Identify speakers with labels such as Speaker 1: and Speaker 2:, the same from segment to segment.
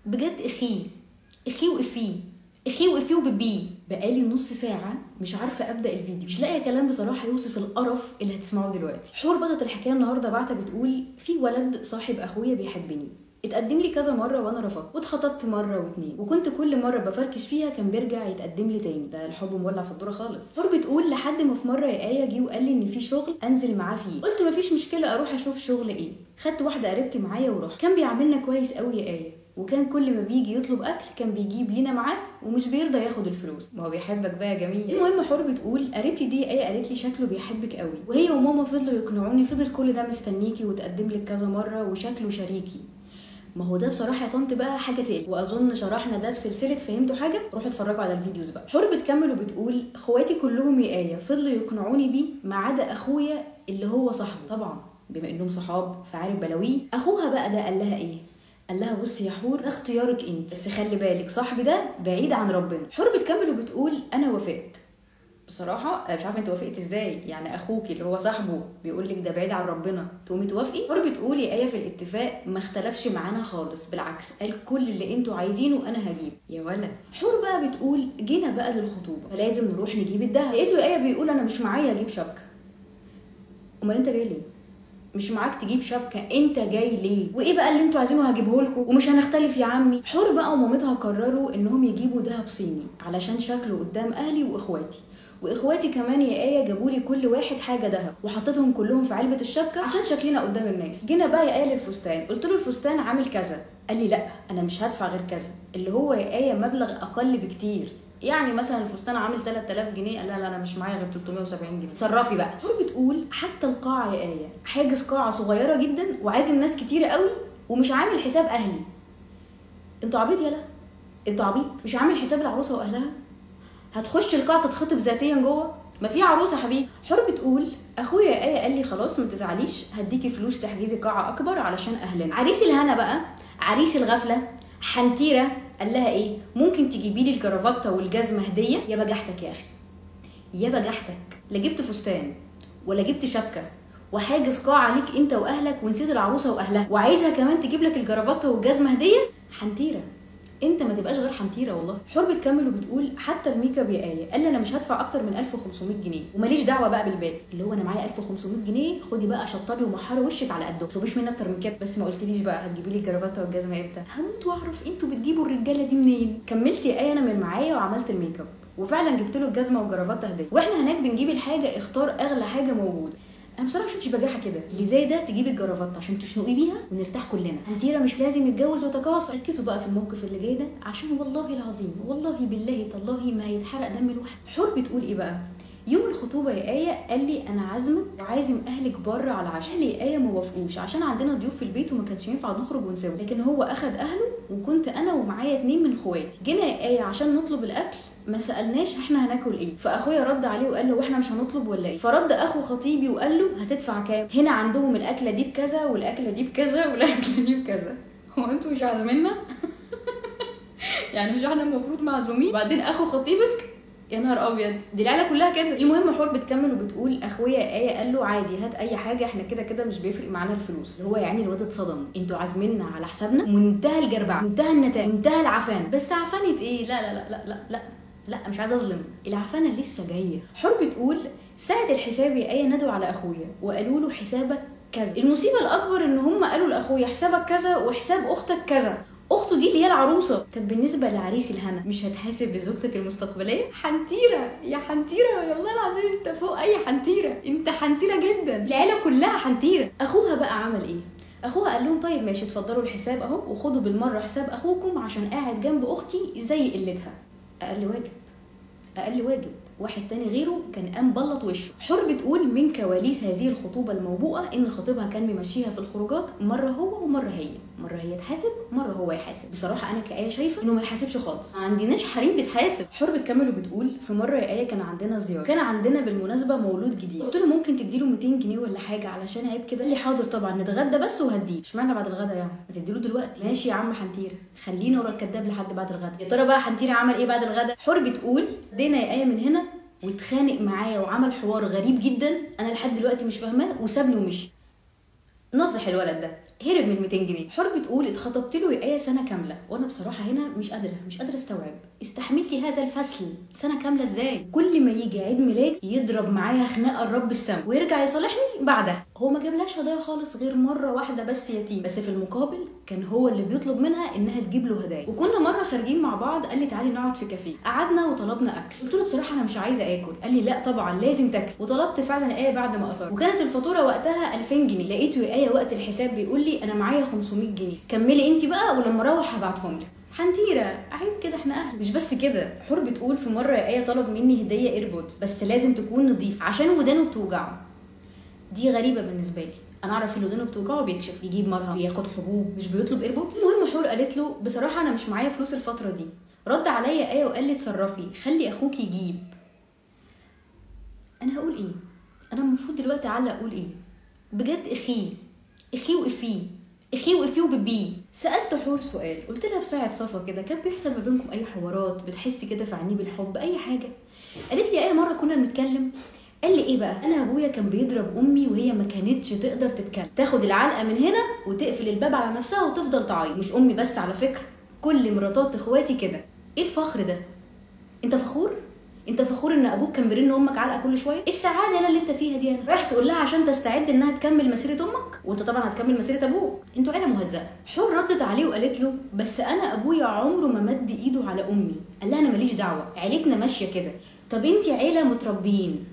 Speaker 1: بجد اخي اخي وافيه اخي وافيه وبيبي. بقالي نص ساعة مش عارفه ابدا الفيديو، مش لاقيه كلام بصراحة يوصف القرف اللي هتسمعوه دلوقتي. حور بدات الحكاية النهارده بعتها بتقول في ولد صاحب اخويا بيحبني، اتقدم لي كذا مرة وانا رفضت، واتخطبت مرة واتنين، وكنت كل مرة بفركش فيها كان بيرجع يتقدم لي تاني. ده الحب مولع في الدورة خالص. حور بتقول لحد ما في مرة يا ايه جه وقال لي ان في شغل انزل معاه فيه، قلت مفيش مشكلة اروح اشوف شغل ايه. خدت واحدة قريبتي معايا ورحت. كان بيعاملنا كويس قوي يا ايه، وكان كل ما بيجي يطلب اكل كان بيجيب لينا معاه ومش بيرضى ياخد الفلوس، ما هو بيحبك بقى يا جميل. المهم حور بتقول قريبتي دي ايه قالت لي شكله بيحبك قوي، وهي وماما فضلوا يقنعوني، فضل كل ده مستنيكي وتقدم لك كذا مرة وشكله شريكي. ما هو ده بصراحة يا طنط بقى حاجة تقلق، واظن شرحنا ده في سلسلة فهمتوا حاجة، روحوا اتفرجوا على ال videos بقى. حور بتكمل وبتقول اخواتي كلهم يا ايه فضلوا يقنعوني بيه ما عدا اخويا اللي هو صاحبه، طبعا بما انهم صحاب فعارف بلاويه. اخوها بقى ده قال لها ايه؟ قال لها بصي يا حور اختيارك انت، بس خلي بالك صاحبي ده بعيد عن ربنا. حور بتكمل وبتقول انا وافقت. بصراحة انا مش عارفه انت وافقت ازاي، يعني اخوك اللي هو صاحبه بيقول لك ده بعيد عن ربنا تقومي توافقي؟ حور بتقول يا ايه في الاتفاق ما اختلفش معانا خالص، بالعكس قال كل اللي انتوا عايزينه انا هجيب. يا ولا. حور بقى بتقول جينا بقى للخطوبه فلازم نروح نجيب الدهب، لقيته يا ايه بيقول انا مش معايا اجيب شبكة. امال انت جاي ليه؟ مش معاك تجيب شبكة، انت جاي ليه؟ وايه بقى اللي انتوا عايزينه هجيبه لكم ومش هنختلف يا عمي. حور بقى ومامتها قرروا انهم يجيبوا دهب صيني علشان شكله قدام اهلي واخواتي، واخواتي كمان يا ايه جابوا لي كل واحد حاجة دهب وحطيتهم كلهم في علبة الشبكة عشان شكلنا قدام الناس. جينا بقى يا ايه للفستان، قلت له الفستان عامل كذا، قال لي لا انا مش هدفع غير كذا، اللي هو يا ايه مبلغ اقل بكتير، يعني مثلا الفستان عامل 3000 جنيه، قال لا لا انا مش معايا غير 370 جنيه، صرفي بقى. حور بتقول حتى القاعة يا ايه حاجز قاعة صغيرة جدا وعازم ناس كتيرة قوي ومش عامل حساب اهلي. انتوا عبيط يالا، انتوا عبيط، مش عامل حساب العروسة واهلها؟ هتخش القاعة تتخطب ذاتيا جوه؟ ما في عروسه حبيبي. حور بتقول اخويا يا ايه قال لي خلاص ما تزعليش هديكي فلوس تحجزي قاعة اكبر علشان اهلنا. عريس الهنا بقى، عريس الغفلة، حنتيره، قال لها ايه؟ ممكن تجيبي لي الجرافته والجزمه هديه؟ يا بجحتك يا اخي، يا بجحتك، لا جبت فستان ولا جبت شبكة وحاجز قاعة ليك انت واهلك ونسيت العروسة واهلها وعايزها كمان تجيب لك الجرافته والجزمه هديه؟ حنتيره، انت ما تبقاش غير حنتيره والله. حور بتكمل وبتقول حتى الميك اب يا ايه قال لي انا مش هدفع اكتر من 1500 جنيه وماليش دعوه بقى بالباقي، اللي هو انا معايا 1500 جنيه خدي بقى شطبي ومحري وشك على قده، ما تطلبيش مني اكتر من كده. بس ما قلتليش بقى هتجيبي لي الجرافته والجزمه امتى؟ هموت واعرف انتوا بتجيبوا الرجالة دي منين. كملت يا ايه انا من معايا وعملت الميك اب وفعلا جبت له الجزمة والجرافته هديه، واحنا هناك بنجيب الحاجة اختار اغلى حاجة موجودة. انا بصراحة ما شفتش بجاحه كده، اللي زي ده تجيب الجرافته عشان تشنقي بيها ونرتاح كلنا. حنتيره مش لازم يتجوز ويتكاثر. ركزوا بقى في الموقف اللي جاي ده عشان والله العظيم والله بالله تالله ما هيتحرق دم الواحد. حور بتقول ايه بقى؟ يوم الخطوبة يا ايه قال لي انا عازمك وعازم اهلك بره على العشاء. اهلي يا ايه ما وافقوش عشان عندنا ضيوف في البيت وما كانش ينفع نخرج ونسوي، لكن هو اخد اهله وكنت انا ومعايا 2 من اخواتي. جينا يا ايه عشان نطلب الاكل ما سالناش احنا هناكل ايه، فاخويا رد عليه وقال له واحنا مش هنطلب ولا ايه؟ فرد اخو خطيبي وقال له هتدفع كام؟ هنا عندهم الاكلة دي بكذا والاكله دي بكذا والاكله دي بكذا. هو انتوا مش عازميننا؟ يعني مش احنا المفروض معزومين؟ وبعدين اخو خطيبك يا نهار ابيض، دي العيلة كلها كده. المهم حور بتكمل وبتقول اخويا ايه قال له عادي هات اي حاجة احنا كده كده مش بيفرق معانا الفلوس. هو يعني الواد اتصدم، انتوا عازميننا على حسابنا؟ منتهى الجربعه، منتهى النتاء، منتهى العفانه. بس عفانه ايه؟ لا لا لا لا لا لا مش عايزه اظلم، العفانه لسه جاية. حور بتقول ساعة الحساب يا ايه نادوا على اخويا وقالوا له حسابك كذا. المصيبة الاكبر ان هم قالوا لاخويا حسابك كذا وحساب اختك كذا، اخته دي اللي هي العروسة. طب بالنسبة لعريس الهنا مش هتحاسب لزوجتك المستقبلية؟ حنتيره يا حنتيره والله العظيم انت فوق اي حنتيره، انت حنتيره جدا، العيلة كلها حنتيره. اخوها بقى عمل ايه؟ اخوها قال لهم طيب ماشي اتفضلوا الحساب اهو وخدوا بالمرة حساب اخوكم عشان قاعد جنب اختي زي قلتها. اقل واجب، اقل واجب. واحد تاني غيره كان قام بلط وشه. حور بتقول من كواليس هذه الخطوبة الموبوءه ان خطيبها كان ممشيها في الخروجات مرة هو ومرة هي، مرة هي تحاسب مرة هو يحاسب. بصراحة انا كآية شايفه انه ما يحاسبش خالص، ما عندناش حريم بتحاسب. حور بتكمل وبتقول في مرة يا آية كان عندنا زيارة، كان عندنا بالمناسبة مولود جديد، قلت له ممكن تديله 200 جنيه ولا حاجة علشان عيب كده؟ قال لي حاضر طبعا نتغدى بس وهديه. اشمعنى بعد الغدا يعني؟ ما تديله دلوقتي. ماشي يا عم حنتيره، خلينا ورا الكداب لحد بعد الغدا. يا ترى بقى حنتيره عمل ايه بعد الغدا؟ حور بتقول دينا يا آية من هنا واتخانق معايا وعمل حوار غريب جدا انا لحد دلوقتي مش فاهماه وسابني ومشي. ناصح الولد ده، هرب من 200 جنيه. حور بتقول اتخطبت له يا آية سنة كاملة، وانا بصراحة هنا مش قادرة استوعب استحملتي هذا الفصل سنة كاملة ازاي؟ كل ما يجي عيد ميلادي يضرب معايا خناقه الرب السما ويرجع يصالحني بعدها. هو ما جابلهاش هدايا خالص غير مرة واحدة بس يتيم، بس في المقابل كان هو اللي بيطلب منها انها تجيب له هدايا. وكنا مرة خارجين مع بعض قال لي تعالي نقعد في كافيه، قعدنا وطلبنا اكل، قلت له بصراحة انا مش عايزه اكل، قال لي لا طبعا لازم تاكل، وطلبت فعلا ايه بعد ما اصر، وكانت الفاتورة وقتها 2000 جنيه. لقيته يا آية وقت الحساب بيقول لي انا معايا 500 جنيه، كملي انت بقى ولما اروح هبعتهم لك. حنتيره عيب كده، احنا اهل. مش بس كده، حور بتقول في مرة يا آية طلب مني هديه AirPods بس لازم تكون نظيفة عشان ودانه بتوجعه. دي غريبة بالنسبة لي، انا اعرف ان ودانه بتوجعه بيكشف، يجيب مرهم، بياخد حبوب، مش بيطلب AirPods. المهم حور قالت له بصراحة انا مش معايا فلوس الفترة دي. رد عليا آية وقال لي اتصرفي، خلي اخوك يجيب. انا هقول ايه؟ انا المفروض دلوقتي اعلق اقول ايه؟ بجد اخيه اخيه وافيه اخيه وافيه وبيبي. سالت حور سؤال، قلت لها في ساعة صفا كده كان بيحصل ما بينكم اي حوارات بتحسي كده في عينيه بالحب اي حاجة؟ قالت لي اي مرة كنا بنتكلم قال لي ايه بقى، انا ابويا كان بيضرب امي وهي ما كانتش تقدر تتكلم، تاخد العلقة من هنا وتقفل الباب على نفسها وتفضل تعيط. مش امي بس على فكرة، كل مراتات اخواتي كده. ايه الفخر ده؟ انت فخور؟ انت فخور ان ابوك كان بيرن امك علقه كل شوية؟ ايه السعادة اللي انت فيها دي؟ انا رايح تقول لها عشان تستعد انها تكمل مسيره امك، وانت طبعا هتكمل مسيره ابوك. انتوا عيله مهزأه. حور ردت عليه وقالت له بس انا ابويا عمره ما مد ايده على امي. قال لها انا ماليش دعوه، عيلتنا ماشية كده. طب انت عيله متربيين،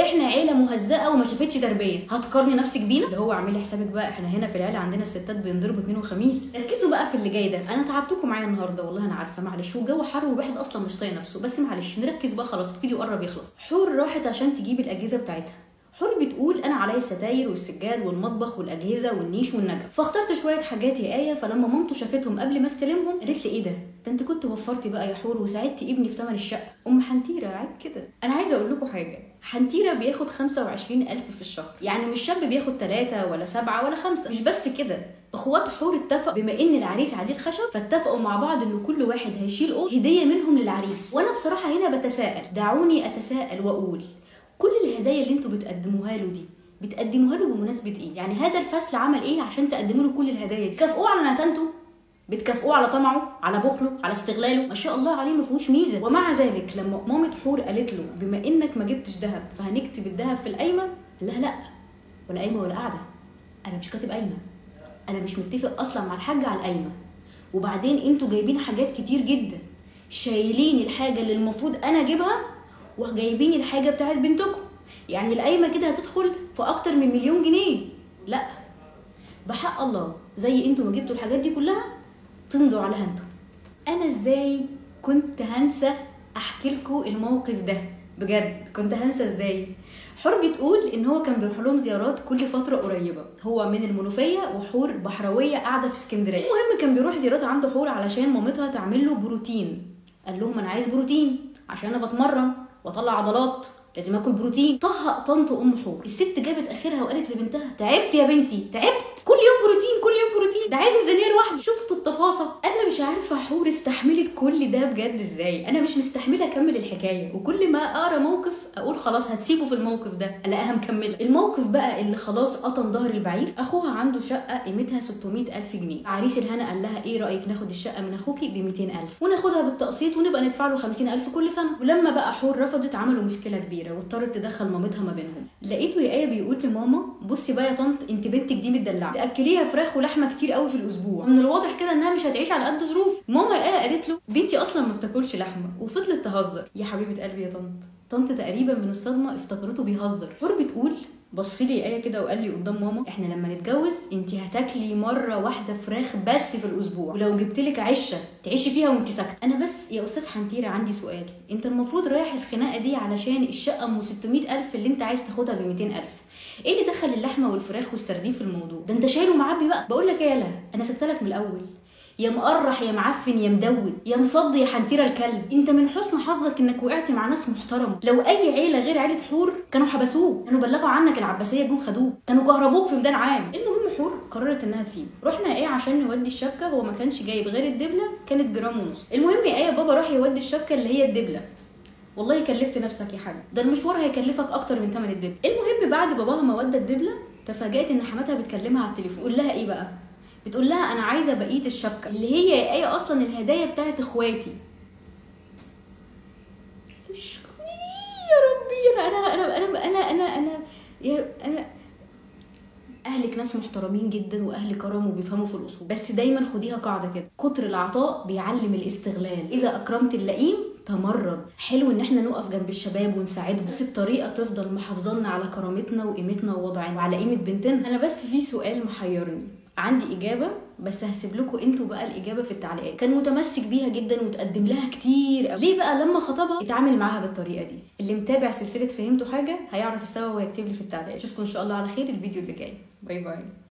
Speaker 1: احنا عيله مهزأه وما شافتش تربيه، هتقارني نفسك بينا؟ اللي هو اعملي حسابك بقى، احنا هنا في العيلة عندنا الستات بينضربوا اثنين وخميس. ركزوا بقى في اللي جاي ده، انا تعبتكم معايا النهارده والله انا عارفه، معلش، والجو حر والواحد اصلا مش طايق نفسه، بس معلش نركز بقى، خلاص الفيديو قرب يخلص. حور راحت عشان تجيب الاجهزة بتاعتها. حور بتقول انا عليا الستاير والسجاد والمطبخ والاجهزة والنيش والنجف، فاخترت شوية حاجات يا آية. فلما مامته شافتهم قبل ما استلمهم قالت لي ايه ده؟ ده انت كنت وفرتي بقى يا حور وساعدتي ابني في ثمن الشقة. ام حنتيره عيب كده. انا عايزه اقول لكم حاجة، حنتيره بياخد 25000 في الشهر، يعني مش شاب بياخد 3 ولا 7 ولا 5. مش بس كده، اخوات حور اتفقوا بما ان العريس عليه الخشب، فاتفقوا مع بعض ان كل واحد هيشيل اوضة هديه منهم للعريس. وانا بصراحة هنا بتساءل، دعوني اتساءل واقول كل الهدايا اللي انتوا بتقدموها له دي بتقدموها له بمناسبة ايه؟ يعني هذا الفصل عمل ايه عشان تقدموا له كل الهدايا دي؟ تكافئوه على نتنته؟ بتكافئوه على طمعه، على بخله، على استغلاله؟ ما شاء الله عليه ما فيهوش ميزة. ومع ذلك لما مامة حور قالت له بما انك ما جبتش ذهب فهنكتب الذهب في القايمة، قال لها لا، ولا قايمة ولا قاعدة، انا مش كاتب قايمة، انا مش متفق اصلا مع الحاج على القايمة، وبعدين انتوا جايبين حاجات كتير جدا، شايلين الحاجة اللي المفروض انا اجيبها وجايبين الحاجة بتاعت بنتكم، يعني القايمة كده هتدخل في اكتر من 1,000,000 جنيه. لا بحق الله، زي انتوا ما جبتوا الحاجات دي كلها تمضوا عليها انتوا. انا ازاي كنت هنسى احكي لكم الموقف ده؟ بجد كنت هنسى ازاي؟ حور بتقول ان هو كان بيروح لهم زيارات كل فترة قريبه، هو من المنوفية وحور بحراويه قاعدة في اسكندرية. المهم كان بيروح زيارات عند حور علشان مامتها تعمل له بروتين. قال لهم انا عايز بروتين عشان انا بتمرن واطلع عضلات، لازم اكل بروتين. طهق طنط ام حور، الست جابت اخرها وقالت لبنتها تعبت يا بنتي، تعبت، كل يوم بروتين كل يوم بروتين، ده عايز ميزانية لوحده. شفتوا التفاصيل؟ انا مش عارفه حور استحملت كل ده بجد ازاي، انا مش مستحمله اكمل الحكاية، وكل ما اقرا موقف اقول خلاص هتسيبه في الموقف ده، الاقيها مكملة. الموقف بقى اللي خلاص قطم ظهر البعير، اخوها عنده شقه قيمتها 600,000 جنيه، عريس الهنا قال لها ايه رايك ناخد الشقة من اخوكي ب 200,000 وناخدها بالتقسيط ونبقى ندفع له 50,000 كل سنة. ولما بقى حور رفضت عملوا مشكلة كبيرة واضطرت تدخل مامتها ما بينهم. لقيته يا آية بيقول لماما بصي بقى يا طنط، انت بنتك دي متدلعه، تاكليها فراخ ولحمه كتير قوي في الاسبوع، من الواضح كده انها مش هتعيش على قد ظروف. ماما يا آية قالت له بنتي اصلا ما بتاكلش لحمه، وفضلت تهزر. يا حبيبه قلبي يا طنط، طنط تقريبا من الصدمة افتكرته بيهزر. حور بتقول بصي لي آية كده وقال لي قدام ماما احنا لما نتجوز انت هتاكلي مرة واحدة فراخ بس في الاسبوع، ولو جبت لك عشه تعيشي فيها وانت ساكته. انا بس يا استاذ حنتيره عندي سؤال، انت المفروض رايح الخناقة دي علشان الشقة ام 600,000 اللي انت عايز تاخدها ب 200,000، ايه اللي دخل اللحمة والفراخ والسردين في الموضوع ده؟ انت شايله معبي بقى. بقول لك ايه يالا، انا سكت لك من الاول، يا مقرح يا معفن يا مدود يا مصدي يا حنتيره الكلب، انت من حسن حظك انك وقعت مع ناس محترمه، لو اي عيله غير عيله حور كانوا حبسوك، كانوا بلغوا عنك العباسية جم خدوك، كانوا كهربوك في ميدان عام. المهم حور قررت انها تسيبه. رحنا ايه عشان نودي الشبكة، هو ما كانش جايب غير الدبله، كانت 1.5 جرام. المهم ايه بابا راح يودي الشبكة اللي هي الدبله، والله كلفت نفسك يا حاج، ده المشوار هيكلفك اكتر من ثمن الدبله. المهم بعد باباها ما ودى الدبله تفاجأت ان حماتها بتكلمها على التليفون، تقول لها ايه بقى؟ بتقول لها انا عايزه بقية الشبكة اللي هي يا ايه اصلا الهدايا بتاعت اخواتي. يا ربي، انا انا انا انا انا انا يا انا اهلك ناس محترمين جدا واهل كرم وبيفهموا في الاصول، بس دايما خديها قاعدة كده، كتر العطاء بيعلم الاستغلال، اذا اكرمت اللئيم تمرد. حلو ان احنا نقف جنب الشباب ونساعدهم، بس بطريقة تفضل محافظانا على كرامتنا وقيمتنا ووضعنا وعلى قيمة بنتنا. انا بس في سؤال محيرني، عندي اجابه بس هسيب لكم انتوا بقى الاجابة في التعليقات. كان متمسك بيها جدا وتقدم لها كتير، ليه بقى لما خطبها اتعامل معاها بالطريقة دي؟ اللي متابع سلسلة فهمتوا حاجة هيعرف السبب وهيكتب لي في التعليقات. اشوفكم ان شاء الله على خير الفيديو اللي جاي. bye bye.